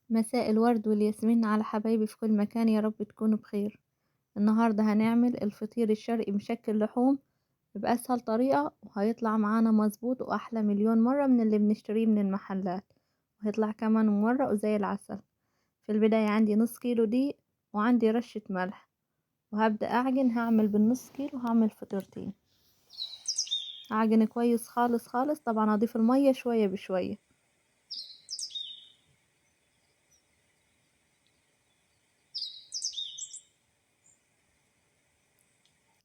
مساء الورد والياسمين على حبايبي في كل مكان، يا رب تكونوا بخير. النهاردة هنعمل الفطير الشرقي مشكل لحوم بأسهل طريقة، وهيطلع معانا مظبوط وأحلى مليون مرة من اللي بنشتريه من المحلات، وهيطلع كمان مورق وزي العسل. في البداية عندي نص كيلو دقيق وعندي رشة ملح، وهبدأ أعجن. هعمل بالنص كيلو، هعمل فطيرتين. أعجن كويس خالص خالص، طبعا هضيف المية شوية بشوية.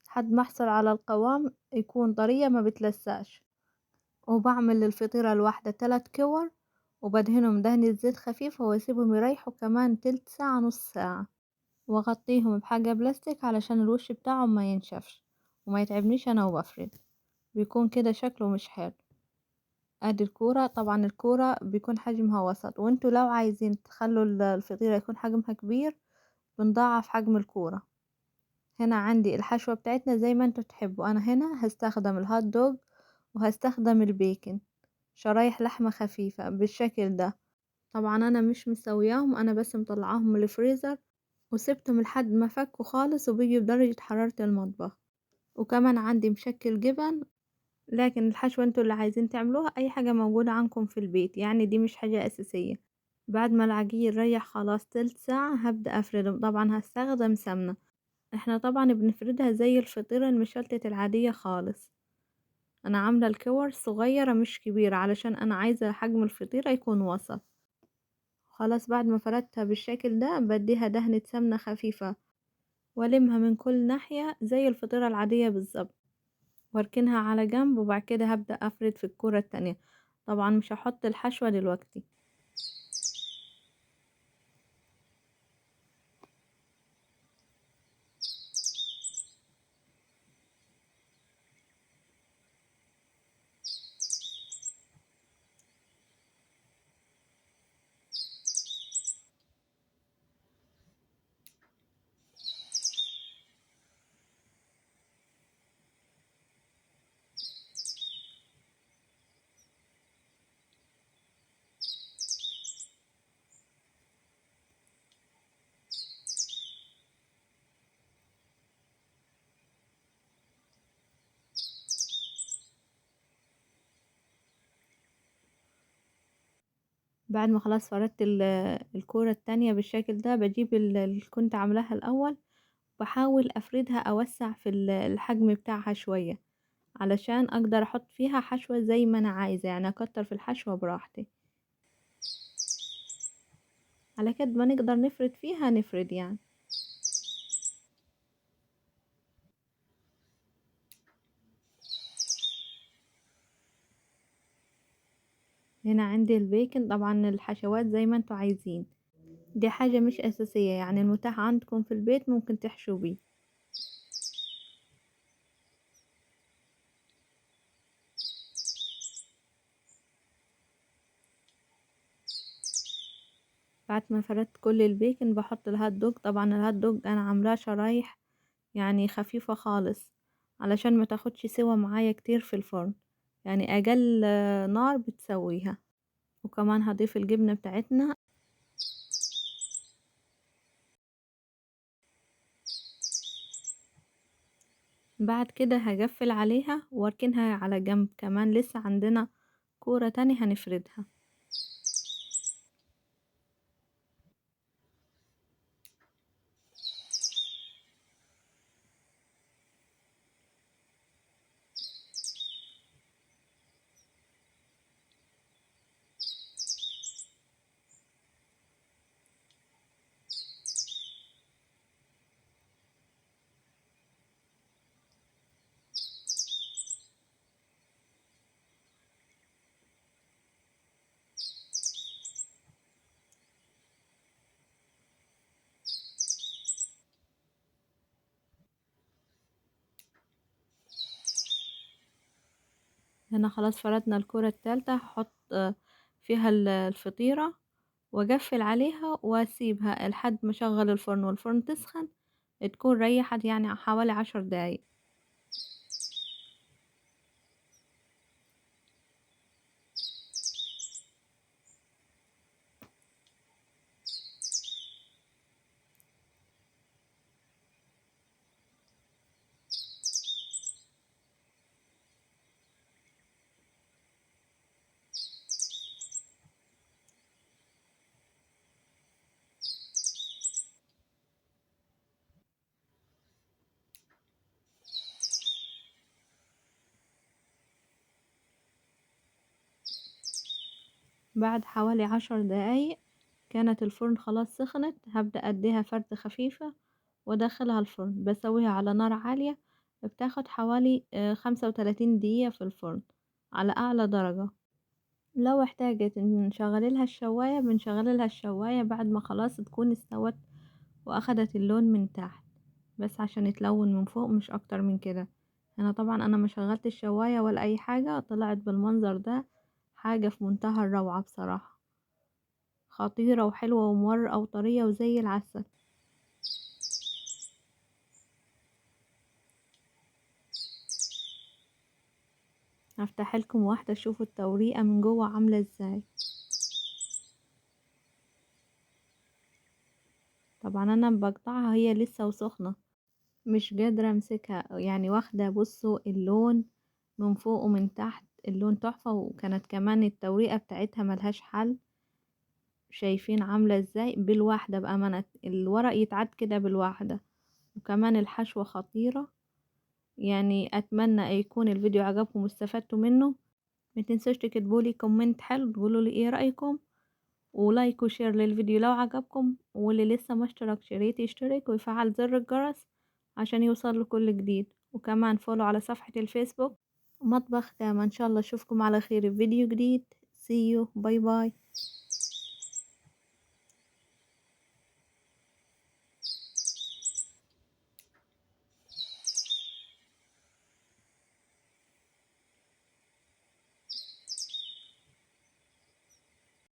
لحد ما احصل على القوام يكون طرية ما بتلسعش. وبعمل للفطيرة الواحدة 3 كور، وبدهنهم دهنة زيت خفيف، واسيبهم يريحوا كمان تلت ساعة نص ساعة، واغطيهم بحاجة بلاستيك علشان الوش بتاعهم ما ينشفش وما يتعبنيش انا وبفرد، بيكون كده شكله مش حلو. ادي الكورة، طبعا الكورة بيكون حجمها وسط، وانتوا لو عايزين تخلوا الفطيرة يكون حجمها كبير بنضاعف حجم الكورة. هنا عندي الحشوة بتاعتنا زي ما انتوا تحبوا. انا هنا هستخدم الهوت دوج وهستخدم البيكن، شرايح لحمة خفيفة بالشكل ده. طبعا انا مش مسوياهم، انا بس مطلعاهم من الفريزر وسبتهم لحد ما فكوا خالص وبيجي بدرجة حرارة المطبخ. وكمان عندي مشكل جبن، لكن الحشوة انتوا اللي عايزين تعملوها، اي حاجة موجودة عندكم في البيت، يعني دي مش حاجة اساسية. بعد ما العجين ريح خلاص تلت ساعة هبدأ افردهم. طبعا هستخدم سمنة، احنا طبعا بنفردها زي الفطيرة المشلتت العادية خالص. انا عاملة الكور صغيرة مش كبيرة علشان انا عايزة حجم الفطيرة يكون وسط. خلاص بعد ما فردتها بالشكل ده بديها دهنة سمنة خفيفة والمها من كل ناحية زي الفطيرة العادية بالظبط، واركنها على جنب. وبعد كده هبدأ افرد في الكورة التانية. طبعا مش هحط الحشوة دلوقتي. بعد ما خلاص فردت الكورة التانية بالشكل ده، بجيب اللي كنت عاملاها الأول، بحاول أفردها أوسع في الحجم بتاعها شوية علشان أقدر أحط فيها حشوة زي ما أنا عايزة، يعني أكتر في الحشوة براحتي على قد ما نقدر نفرد فيها نفرد يعني. هنا عندي البيكن، طبعا الحشوات زي ما انتوا عايزين، دي حاجة مش أساسية، يعني المتاح عندكم في البيت ممكن تحشوا بيه. بعد ما فردت كل البيكن بحط الهوت دوج. طبعا الهوت دوج انا عاملاه شرايح يعني خفيفة خالص علشان ما تاخدش سوا معايا كتير في الفرن، يعني اقل نار بتسويها. وكمان هضيف الجبنة بتاعتنا. بعد كده هقفل عليها واركنها على جنب، كمان لسه عندنا كورة تاني هنفردها. هنا خلاص فردنا الكرة الثالثة، هحط فيها الفطيرة واقفل عليها واسيبها لحد ما اشغل الفرن، والفرن تسخن تكون ريحت يعني حوالي 10 دقايق. بعد حوالي 10 دقايق كانت الفرن خلاص سخنت، هبدأ اديها فرد خفيفة وادخلها الفرن. بسويها على نار عالية، بتاخد حوالي 35 دقيقة في الفرن على اعلى درجة. لو احتاجت نشغل لها الشواية بنشغل لها الشواية بعد ما خلاص تكون استوت واخدت اللون من تحت، بس عشان يتلون من فوق مش اكتر من كده. هنا طبعا انا ما شغلت الشواية ولا اي حاجة، طلعت بالمنظر ده حاجة في منتهى الروعة بصراحة، خطيرة وحلوة ومورقة وطرية وزي العسل. هفتح لكم واحدة شوفوا التوريقة من جوه عاملة ازاي. طبعا انا بقطعها هي لسه وسخنة، مش قادرة امسكها يعني، واخدة بصوا اللون من فوق ومن تحت، اللون تحفة. وكانت كمان التوريقة بتاعتها ملهاش حل، شايفين عاملة ازاي بالواحدة بأمانة، الورق يتعد كده بالواحدة. وكمان الحشوة خطيرة. اتمنى يكون الفيديو عجبكم واستفدتوا منه. ما تنسوش تكتبوا لي comment حلو تقولوا لي ايه رأيكم، و like و share للفيديو لو عجبكم، واللي لسه ما اشتركش يا ريت يشترك ويفعل زر الجرس عشان يوصل لكل جديد، وكمان follow على صفحة الفيسبوك مطبخ كاما. ان شاء الله اشوفكم على خير في فيديو جديد. See you. Bye bye.